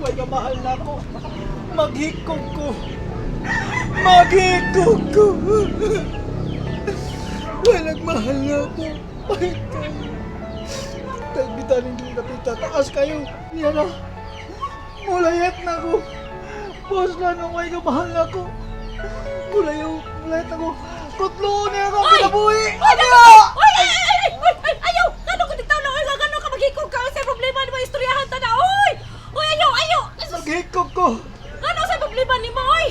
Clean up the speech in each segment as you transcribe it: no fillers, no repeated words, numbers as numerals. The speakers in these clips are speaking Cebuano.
Way kamahal na ako. Maghikog ko. Maghikog ko. Way nagmahal na ako. Pahit kayo. Tagbitan hindi kapita. Taas kayo. Yan na. Mulayat na ako. Boss na nung way kamahal na ako. Mulayo. Mulayat na ako. Kutlo na ako. Oy! Kinabuhi. Oy, Ano? Oy, ay, ay, ay, ay, ay, ayaw! Kano ko diktaw na, oy, kano ka maghikog ka sa problema ni mo, istoryahan ta na, oy! Oy, ayaw, ayaw! Maghikog ko. Ano sa problema ni mo, oy?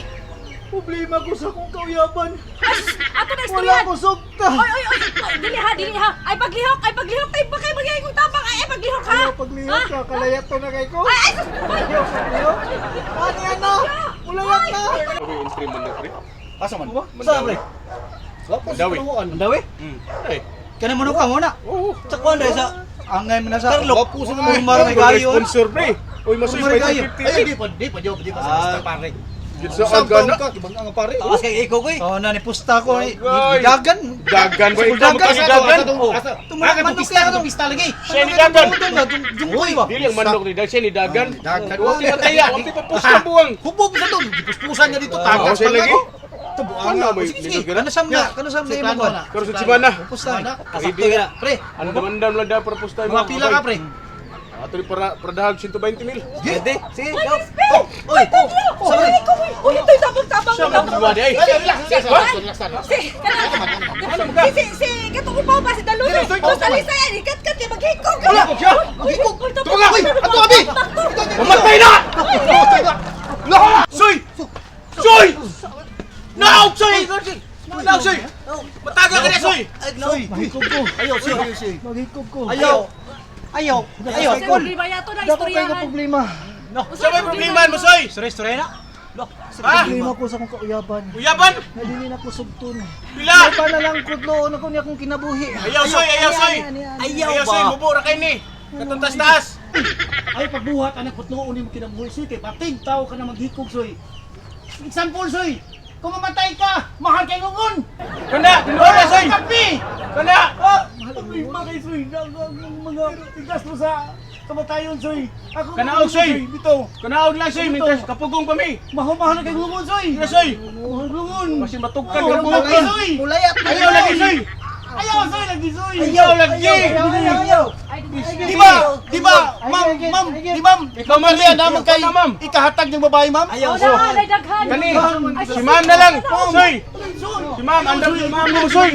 Problema ko sa akong kauyaban. Ay, sus, ato na Wala istoryahan. ko sugta. Oy, oy, oy, oy, dili ha, dili ha. Ay, paglihok, ay, paglihok, tayo ba kayo magyayong tabang? Ay, ay, paglihok ha? Ano paglihok ka? Kalayat to na kay ko? Ay, ay, sus, oy! Ayaw, paglihok. Ano yan na? Ulayat na. Entry man na pre. Asa man? Saan, pre? Mandawi. Mandawi? Ay. Kani mo ka mo na. Oo. Sa kuan dahil sa angay mo na sa Tarlok. Wapo sa Ay, naman. may gayo. Sponsor pre. Uy, masoy May gayo. 550. Ay, di pa sa basta pare. Gid sa agana. Ka, kibang ang pare. Taas kay iko ko eh. Oh, na ni pusta ko ni Agay. dagan. Dagan ba ikaw Dagan, magkasidagan? Asa? Tumulang Asa? manok Pista, kaya katong pista lagi. Siya ni dagan. Jungkoy ba? Dili ang manok ni dagan, siya ni dagan. Dagan. Wa ti pataya, wa ti papusta buwang. Hubog sa to. Gipuspusan niya dito Ah, tagas siya lagi. Tubuan Ano, na. may Sige, sige. nindot Kano sam na? Kano sam na imo kuan? Pero sa Chibana. Pusta. Kasakto ka na. Pre, Andam-andam lang da para pusta. mga pila ka pre. Ato ni para para dahag 120 mil. Pwede. Sige, Oy, go. Crispin! Oy, Oy, oy, oy, ito'y tabang-tabang. Siya man tuwa di ay. Ay, relax, relax, relax, relax. Si, kana, si, si, si, katong upaw ba si Dalusoy? Basta lisa yan, ikat-kat, kay maghikog ka. Wala, siya. Maghikog. Tunga! Uy, ato abi. Mamatay na! Soy! Soy! Naog, Soy! Naog, Soy! Matagal ka na, Soy! Soy, Maghikog ko. Ayaw, soy, ayaw, soy. Maghikog ko. Ayaw. Ayaw. Ayaw. Sa problema yato na Dako kayo ka istoryahan. problema. Sa may problema mo, Soy? Sorry, sorry na. Ha? Problema ko sa akong kauyaban. Uyaban? Nga dili na ko sugton. Pila? May pa na lang kutloon ako niya akong kinabuhi. Ayaw, Soy! Ayaw, Soy! Ayaw Ayaw, Soy! ba? Mubo ra kay ni! Katong taas-taas! Ay pagbuhat anak putnoon nimo kinabuhi soy kay pating tao ka na maghikog soy. Example soy, kung mamatay ka, mahal kay ngungon. Kana! Tinuod na, Soy! Kapi! Kana! Ah, problema kay soy, ang mga tigas mo sa kamatayon soy. Ako Kanaog, soy. Bitaw. Kanaog lang, Soy! Mintas kapugong pa mi! Mahal kay ngungon soy. Tira, Soy! Mahal ngungon. Kasi matugkan Oh, ka mahal buhok. soy. Ulayat na. Ayaw lagi, Soy! Ayaw soy lagi soy. Ayaw lagi! Ayaw, ayaw, ayaw. Di ba? Di ba? Ma'am, ma'am, di ma'am. Ikaw, ma'am. Kaya naman kay Ikaw na, ma'am. ikahatag ng babae, ma'am. Ayaw. Oh, na, ay, daghan. Kani! Ay, Si ma'am na lang! Soy! Si ma'am! Andam si ma'am mo, Soy!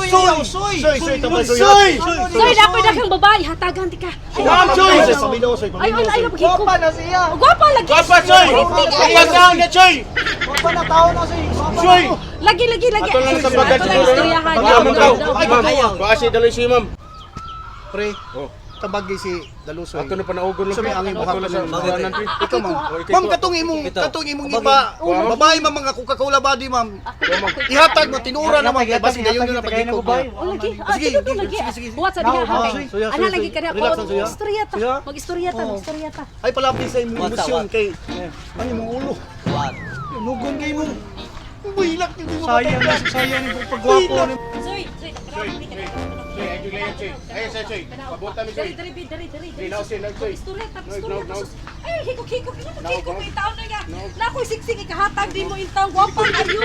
Soy, soy. Soy, soy, tabay, soy. Soy! Soy, dapoy daghang babae, hatagan ti ka. Si ma'am, Soy! Paminaw, soy. Ay, ay, ay, maghikog. Gwapa na siya. Gwapa lagi. Gwapa, Soy! Pagkakaon niya, Soy! Gwapa na tao na siya. Gwapa na Soy! ako. Lagi, lagi, lagi. Ato lang sa bagat Ato lang siguro. istoryahan. Ma'am, Daw, daw. daw. Ma'am, baka si daloy si ma'am. Pre, Oh. tabagi si Dalusoy. Ato na panaugon lang. Sa may angin Ato lang sa Bagay, kanan, pre. Ikaw, ma'am. Oh, ikaw, Ma'am, ikaw. katong imong iba, babae ma'am mga Coca-Cola body, ma'am. Ihatag mo tinura na ma'am kay basin dayon na paghikog niya. Oh, lagi. Ah, Sige, sige, lagi. sige, sige. Buhat sa diha ha. Suya, suya, Ana lagi suya. ka diha. Relax lang, suya. Istorya ta. Suya. Mag-istorya ta, mag-istorya ta. Ay palapit sa imong What, emosyon what? kay ang imong ulo. What? Nugon kay mo. Builak yung imong Sayang na, sayang yung pagwapo ni Soy, soy, Soy, soy. Soy, ay julian, soy. Ay, soy, soy. Pabuta mi, soy. Dali, dali, dali, dali, dali. Di, naog, soy, naog, soy. Istorya ta, Naog, istorya naog, ta. naog. Ay, hikog, hikog, hikog, Naog, hikog, naog. itaon na nga. Nakoy siksik ikahatag din mo intang gwapa kayo.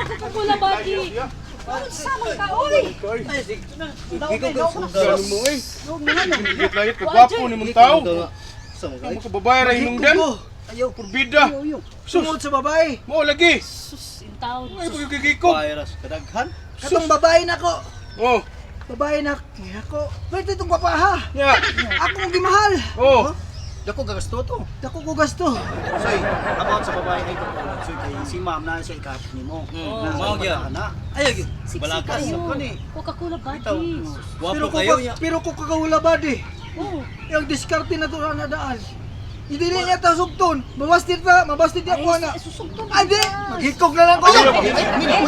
Coca-Cola body. Ano sa man ka, oy? Oy, Iko ko. Gano mo, eh. Layot, kagwapo ni mong tao. Ang mga babae ra hinungdan. Ayaw. Purbida. Sus, Sungod sa babae. mo lagi. Sus, intaon. Ay, pagkikikog. Virus kadaghan. Katong babae na ko. Oh, Babae na ako. Pwede itong gwapa ha. nya. Ako ang gimahal. Oh, Dako gagasto to. Dako ko gasto. Soy, about sa babae ay Coca-Cola. Soy kay si ma'am na siya ikahatag nimo. Mm. Na Mao gyud. na. Ayaw gyud. Siksik Balakas. kayo. Kani. Coca-Cola Bitaw. body. Wapo Pero kayo. ko pero ko kagawala body. Oh. Yung diskarte na to na daan. Hindi niya ta sugton. Mabastid ta, mabastid niya ako na. Ay, susugton. Ay, di! Maghikog na lang ko. Ayaw, minaw,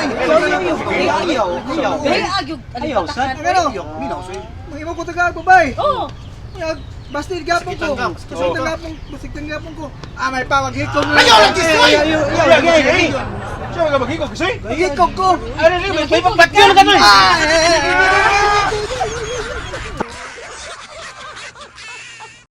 Ayaw. Ayaw. Ay, agyog. Ayaw, sad. Ano? minaw, soy. Mahimo ko taga babae. Oh. Yung bastid gapon ko. Sakitan ka, Sakitan gapon, sakitan gapon ko. Ah, may pa maghikog na. Ayaw, lagi, soy! Ayaw, ayaw, Ay, ayaw. ay. Siya maghikog, soy. Maghikog ko. Ano, may pagpatyo na ka, soy. Ah, eh, eh, eh, eh.